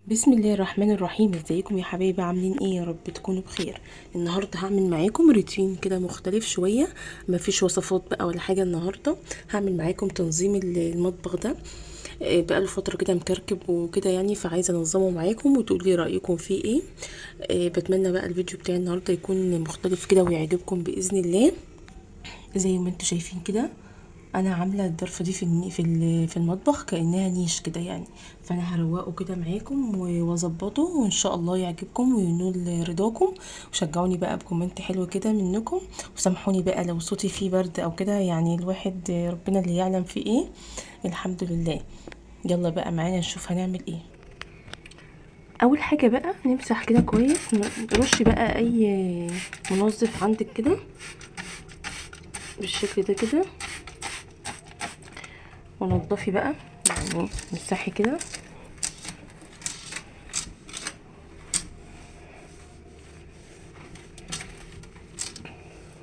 بسم الله الرحمن الرحيم. ازيكم يا حبايبي؟ عاملين ايه؟ يا رب تكونوا بخير. النهارده هعمل معاكم روتين كده مختلف شوية، مفيش وصفات بقى ولا حاجة. النهارده هعمل معاكم تنظيم المطبخ ده، بقاله فترة كده مكركب وكده يعني، فعايزه انظمة معاكم وتقولي رايكم فيه ايه. بتمنى بقى الفيديو بتاعي النهارده يكون مختلف كده ويعجبكم باذن الله. زي ما انتم شايفين كده انا عامله الضرفه دي في المطبخ كانها نيش كده يعني، فانا هروقه كده معاكم واظبطه وان شاء الله يعجبكم وينول رضاكم. وشجعوني بقى ب comment حلو كده منكم، وسامحوني بقى لو صوتي فيه برد او كده، يعني الواحد ربنا اللي يعلم فيه ايه. الحمد لله. يلا بقى معانا نشوف هنعمل ايه. اول حاجة بقى نمسح كده كويس، رشي بقى اي منظف عندك كده بالشكل ده كده، ونضفي بقى يعني مسحي كده.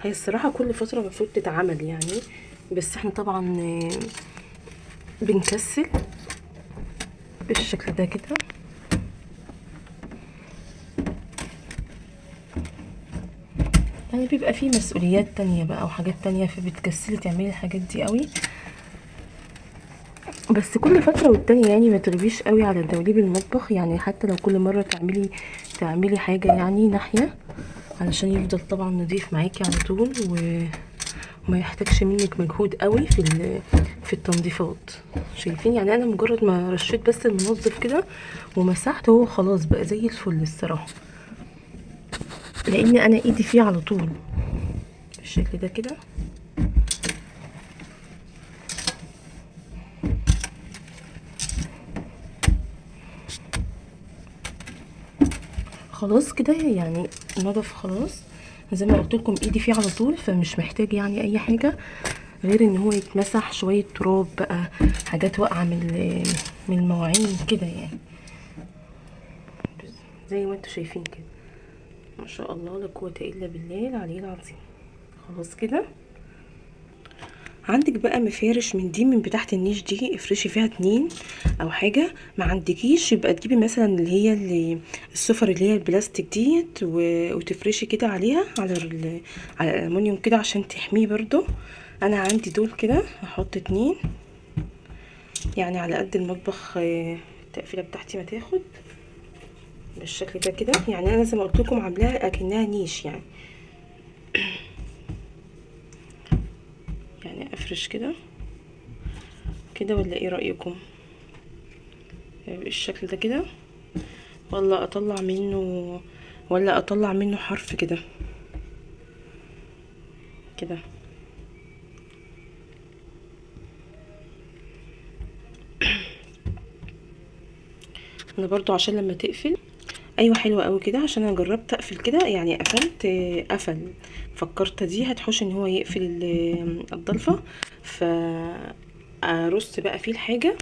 هي الصراحة كل فترة المفروض تتعمل يعني، بس احنا طبعا بنكسل بالشكل ده كده. يعني بيبقى فيه مسؤوليات تانية بقى وحاجات تانية، فبتكسلي تعملي الحاجات دي قوي. بس كل فترة والتانية يعني ما تغيبيش قوي على دواليب المطبخ، يعني حتى لو كل مرة تعملي حاجة يعني ناحية، علشان يفضل طبعا نضيف معاكي على طول وما يحتاجش منك مجهود قوي في التنظيفات. شايفين يعني انا مجرد ما رشيت بس المنظف كده ومسحت هو خلاص بقى زي الفل الصراحة، لان انا ايدي فيه على طول بالشكل ده كده. خلاص كده يعني نضف خلاص، زي ما قلت لكم ايدي فيه على طول، فمش محتاج يعني اي حاجة غير ان هو يتمسح شوية تراب بقى، حاجات واقعه من المواعين كده يعني، زي ما انتوا شايفين كده. ما شاء الله لا قوة الا بالله العلي العظيم. خلاص كده عندك بقى مفارش من دي، من بتاعت النيش دي، افرشي فيها 2 او حاجة. ما عندكيش يبقى تجيبي مثلا اللي هي السفر اللي هي البلاستيك ديت وتفرشي كده عليها على الالومنيوم كده عشان تحميه برضو. انا عندي دول كده هحط 2 يعني على قد المطبخ، التقفيله بتاعتي ما تاخد بالشكل ده كده. يعني انا زي ما قلت لكم عاملاها اكنها نيش يعني، يعني افرش كده كده، ولا ايه رايكم بالشكل ده كده؟ ولا اطلع منه، ولا اطلع منه حرف كده كده؟ انا برضو عشان لما تقفل، ايوه حلوة قوي كده، عشان انا جربت اقفل كده يعني، قفلت قفل، فكرت دي هتحوش ان هو يقفل الضلفه، فارص بقى فيه الحاجة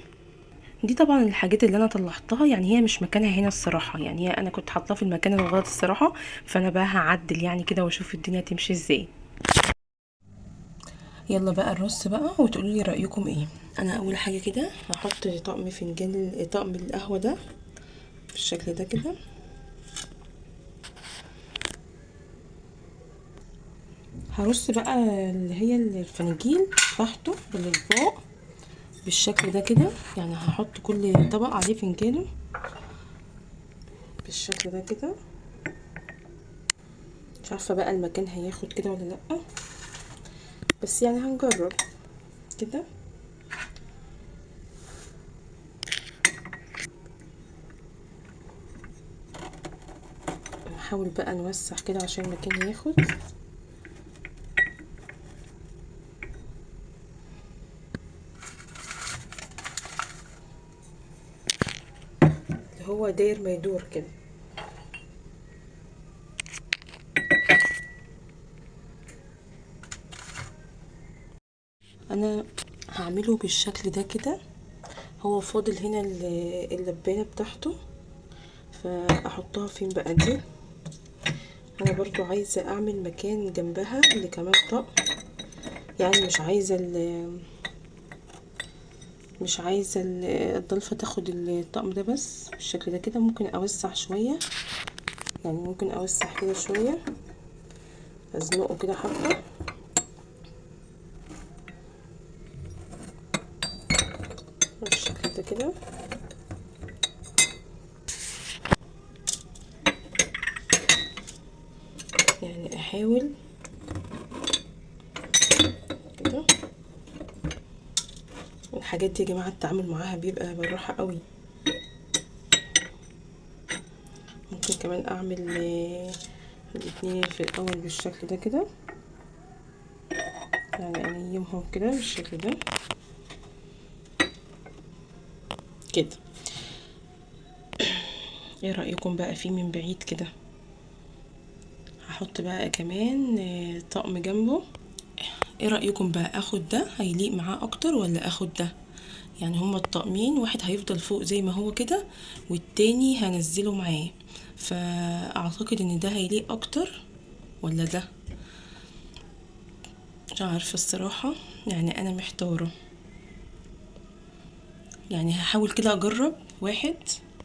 دي. طبعا الحاجات اللي انا طلعتها يعني هي مش مكانها هنا الصراحة، يعني هي انا كنت حاطاها في المكان الغلط الصراحة، فانا بقى هعدل يعني كده واشوف الدنيا تمشي ازاي. يلا بقى الرص بقى وتقولوا لي رايكم ايه. انا اول حاجة كده هحط طقم فنجان، طقم القهوة ده بالشكل ده كده، هرص بقى اللي هي الفناجيل تحته بالاطباق بالشكل ده كده، يعني هحط كل طبق عليه فنجانه بالشكل ده كده. مش عارفه بقى المكان هياخد كده ولا لا، بس يعني هنجرب كده. نحاول بقى نوسع كده عشان المكان ياخد. اللي هو داير ما يدور كده. انا هعمله بالشكل ده كده. هو فاضل هنا اللبانه بتاعته، فاحطها فين بقى دي؟ انا برضو عايزه اعمل مكان جنبها اللي كمان طقم، يعني مش عايزه مش عايزه الضلفه تاخد الطقم ده بس بالشكل ده كده. ممكن اوسع شوية، يعني ممكن اوسع كده شوية، ازنقه كده حبه. بالشكل ده كده. يعني احاول كده. الحاجات دي يا جماعة التعامل معاها بيبقى بالراحة قوي. ممكن كمان اعمل الاتنين في الاول بالشكل ده كده، يعني انيمهم كده بالشكل ده كده. ايه رايكم بقى فيه من بعيد كده؟ هحط بقى كمان طقم جنبه. ايه رايكم بقى، اخد ده هيليق معاه اكتر ولا اخد ده؟ يعني هما الطقمين، واحد هيفضل فوق زي ما هو كده والتاني هنزله معاه، فاعتقد ان ده هيليق اكتر ولا ده؟ مش عارفه الصراحة، يعني انا محتارة. يعني هحاول كده اجرب واحد.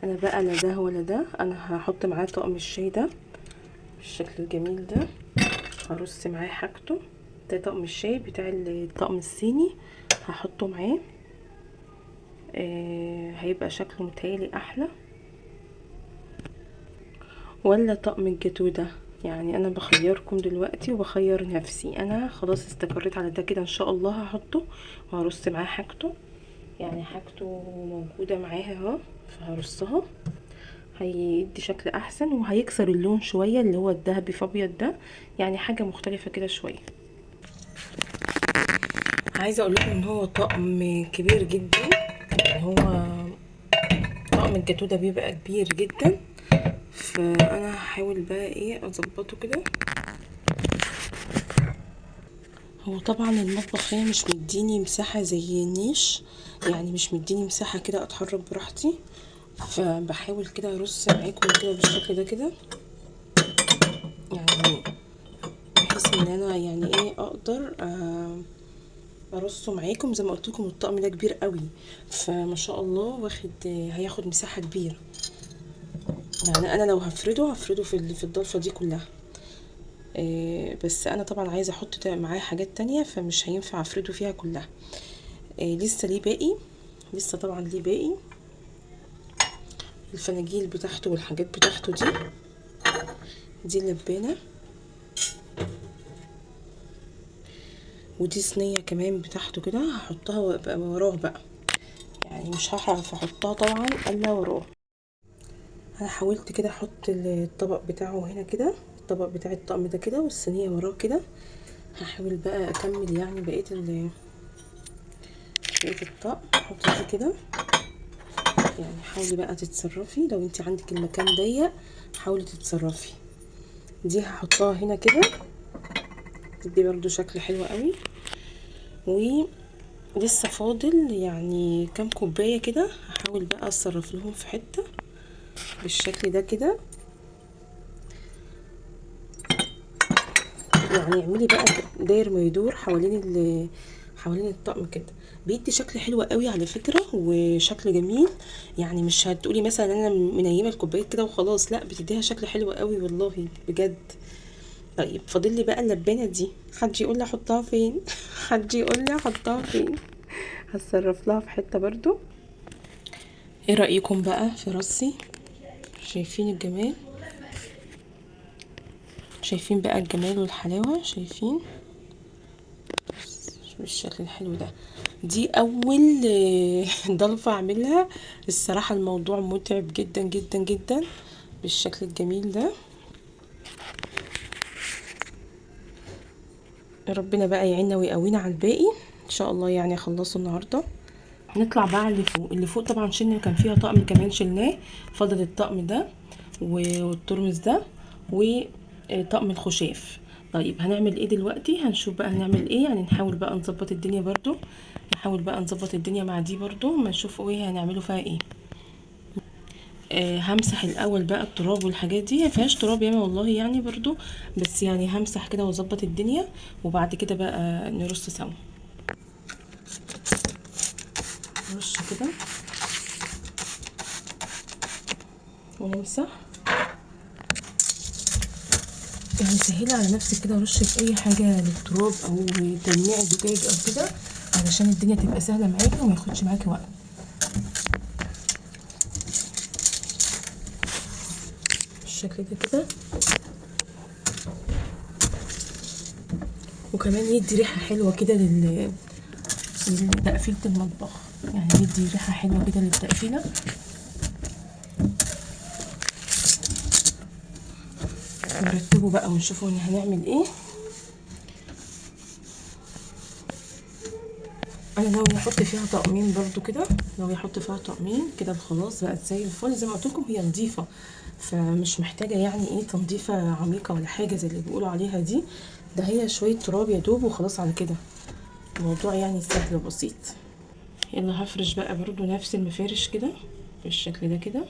انا بقى لا ده ولا ده، انا هحط معاه طقم الشاي ده بالشكل الجميل ده، هرص معاه حاجته. ده طقم الشاي بتاع الطقم الصيني، هحطه معاه. هيبقى شكله متهيألي احلى ولا طقم الجاتو ده؟ يعني انا بخيركم دلوقتي وبخير نفسي. انا خلاص استقريت على ده كده، ان شاء الله هحطه وهرص معاه حاجته. يعني حاجته موجودة معاها اهو، فهرصها هيدي شكل احسن وهيكسر اللون شوية اللي هو الذهبي في ابيض ده، يعني حاجة مختلفة كده شوية. عايزه اقول لكم ان هو طقم كبير جدا، يعني هو طقم الجاتو ده بيبقى كبير جدا، فانا هحاول بقى ايه اظبطه كده. هو طبعا المطبخ هنا مش مديني مساحة زي النيش، يعني مش مديني مساحة كده اتحرك براحتي، فبحاول كده ارص معاكم كده بالشكل ده كده، يعني بحيث ان انا يعني ايه اقدر ارصه معاكم. زي ما قلت لكم الطقم ده كبير قوي، فما شاء الله واخد هياخد مساحة كبيرة. يعني انا لو هفرده هفرده في الضلفه دي كلها، بس انا طبعا عايزه احط معاه حاجات تانية، فمش هينفع افرده فيها كلها. لسه ليه باقي، لسه طبعا ليه باقي الفناجيل بتاعته والحاجات بتاعته. دي اللبانه، ودي صينية كمان بتاعته كده، هحطها وابقى وراه بقى، يعني مش هعرف احطها طبعا الا وراه. انا حاولت كده احط الطبق بتاعه هنا كده، الطبق بتاع الطقم ده كده، والصينيه وراه كده. هحاول بقى اكمل يعني بقية الطقم. احط دي كده، يعني حاولي بقى تتصرفي لو انت عندك المكان ضيق، حاولي تتصرفي. دي هحطها هنا كده، تدي برضو شكل حلو قوي. ولسه فاضل يعني كام كوباية كده، هحاول بقى اتصرف لهم في حتة بالشكل ده كده. يعني اعملي بقى داير ما يدور حوالين الطقم كده، بيدي شكل حلو قوي على فكرة وشكل جميل. يعني مش هتقولي مثلا انا منيمه الكوبايات كده وخلاص، لا بتديها شكل حلو قوي والله بجد. طيب فاضل لي بقى اللبانه دي، حد يقول لي احطها فين؟ حد يقول لي احطها فين؟ هتصرف لها في حتة برضو. ايه رايكم بقى في راسي؟ شايفين الجمال؟ شايفين بقى الجمال والحلاوه؟ شايفين بالشكل الحلو ده؟ دي اول ضلفه اعملها الصراحة. الموضوع متعب جدا جدا جدا بالشكل الجميل ده. ربنا بقى يعيننا ويقوينا على الباقي ان شاء الله. يعني اخلصه النهارده. نطلع بقى على اللي فوق. اللي فوق طبعا شلنا، كان فيها طقم كمان شلناه، فضل الطقم ده والترمس ده وطقم الخشاف. طيب هنعمل ايه دلوقتي؟ هنشوف بقى هنعمل ايه. يعني نحاول بقى نظبط الدنيا برضو، نحاول بقى نظبط الدنيا مع دي برضو، ما نشوف ايه هنعمله فيها ايه. همسح الاول بقى التراب والحاجات دي، ما فيهاش تراب ياما والله يعني برضو، بس يعني همسح كده واظبط الدنيا، وبعد كده بقى نرص سوا. رش كده ونمسح، يعني سهلي على نفسك كده، رش في اي حاجة للتراب او تلميع زجاج او كده، علشان الدنيا تبقى سهلة معاكي وما ياخدش معاكي وقت. بالشكل ده كده، وكمان يدي ريحه حلوة كده لتقفيله المطبخ، يعني يدي ريحه حلوة كده للتقفيله. نرتبه بقى ونشوفوا ان هنعمل ايه. انا ناوية احط فيها طقمين برضو كده، ناوية احط فيها طقمين كده. خلاص بقت زي الفل، زي ما قلت لكم هي نظيفة، فمش محتاجه يعني ايه تنظيفه عميقة ولا حاجة زي اللي بيقولوا عليها دي. ده هي شوية تراب يا دوب وخلاص على كده، الموضوع يعني سهل وبسيط. يلا هفرش بقى برضو نفس المفارش كده بالشكل ده كده.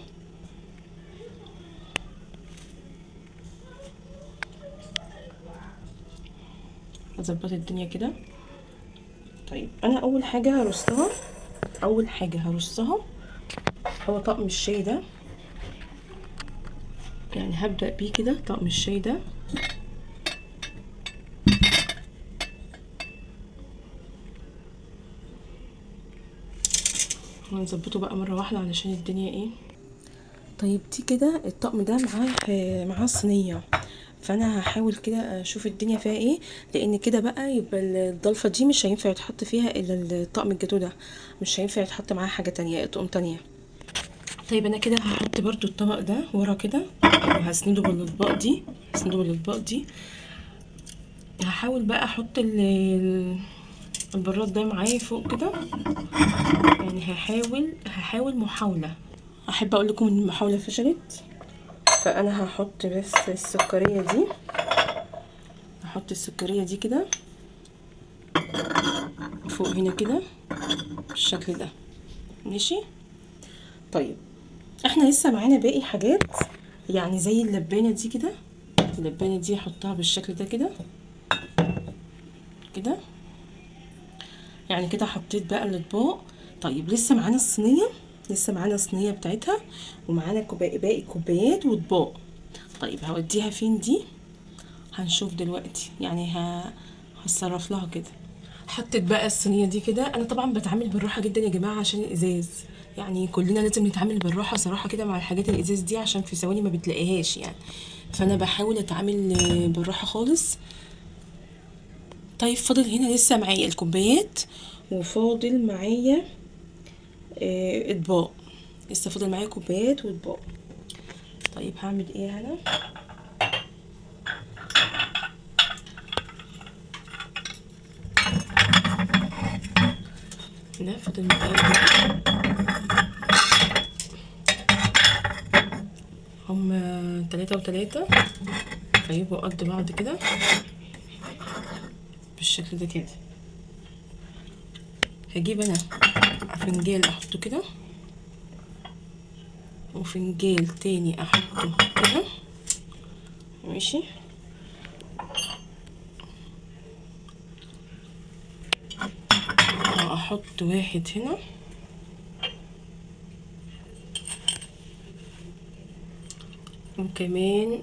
هظبط الدنيا كده. طيب انا اول حاجة هرصها، اول حاجة هرصها هو طقم الشاي ده، يعني هبدأ بيه كده طقم الشاي ده. هنظبطه بقى مرة واحدة علشان الدنيا ايه. طيب دي كده الطقم ده معاه صينية، فانا هحاول كده اشوف الدنيا فيها ايه، لان كده بقى يبقى الضلفه دي مش هينفع يتحط فيها الا الطقم الجاتو ده، مش هينفع يتحط معاه حاجة تانية، اطقم تانية. طيب انا كده هحط برضو الطبق ده ورا كده، وهسنده بالاطباق دي، هسنده بالاطباق دي. هحاول بقى احط البراد ده معايا فوق كده، يعني هحاول محاولة. احب اقول لكم ان المحاولة فشلت، فانا هحط بس السكريه دي، هحط السكريه دي كده فوق هنا كده بالشكل ده، ماشي. طيب احنا لسه معانا باقي حاجات، يعني زي اللبانه دي كده، اللبانه دي هحطها بالشكل ده كده كده، يعني كده حطيت بقى الاطباق. طيب لسه معانا الصينية، لسه معانا الصينية بتاعتها، ومعانا باقي كوبايات واطباق. طيب هوديها فين دي؟ هنشوف دلوقتي، يعني هتصرف لها كده. حطيت بقى الصينية دي كده. انا طبعا بتعامل بالراحة جدا يا جماعة عشان الازاز، يعني كلنا لازم نتعامل بالراحة صراحة كده مع الحاجات الازاز دي، عشان في ثواني ما بتلاقيهاش يعني، فانا بحاول اتعامل بالراحة خالص. طيب فاضل هنا لسه معايا الكوبايات، وفاضل معايا اطباق، لسه فاضل معايا كوبايات واطباق. طيب هعمل ايه هنا؟ هنا فاضل معايا هم 3 و3، فيبقوا قد بعض كده بالشكل ده كده. هجيب انا فنجان احطه كده، وفنجان تاني احطه كده، ماشي. واحط واحد هنا، وكمان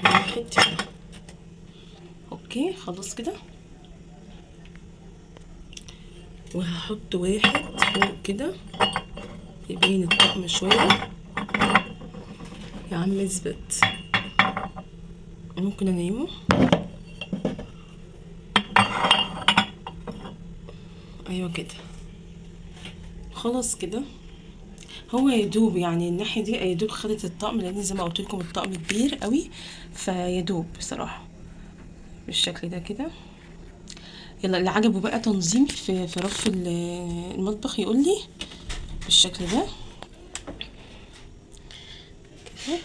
واحد هنا. okay خلاص كده. وهحط واحد فوق كده يبين الطقم شوية. يا عم اثبت، ممكن انيمه. ايوه كده خلاص كده. هو يدوب يعني الناحية دي يدوب خدت الطقم، لان زي ما قلت لكم الطقم كبير قوي، فيدوب بصراحة بالشكل ده كده. يلا اللي عجبه بقى تنظيمي في رف المطبخ يقول لي بالشكل ده كده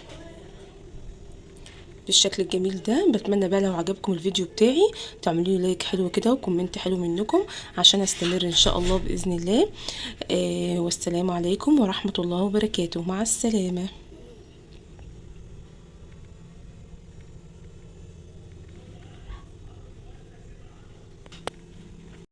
بالشكل الجميل ده. بتمنى بقى لو عجبكم الفيديو بتاعي تعملوا لي like حلو كده و comment حلو منكم عشان استمر ان شاء الله باذن الله. والسلام عليكم ورحمة الله وبركاته. مع السلامة.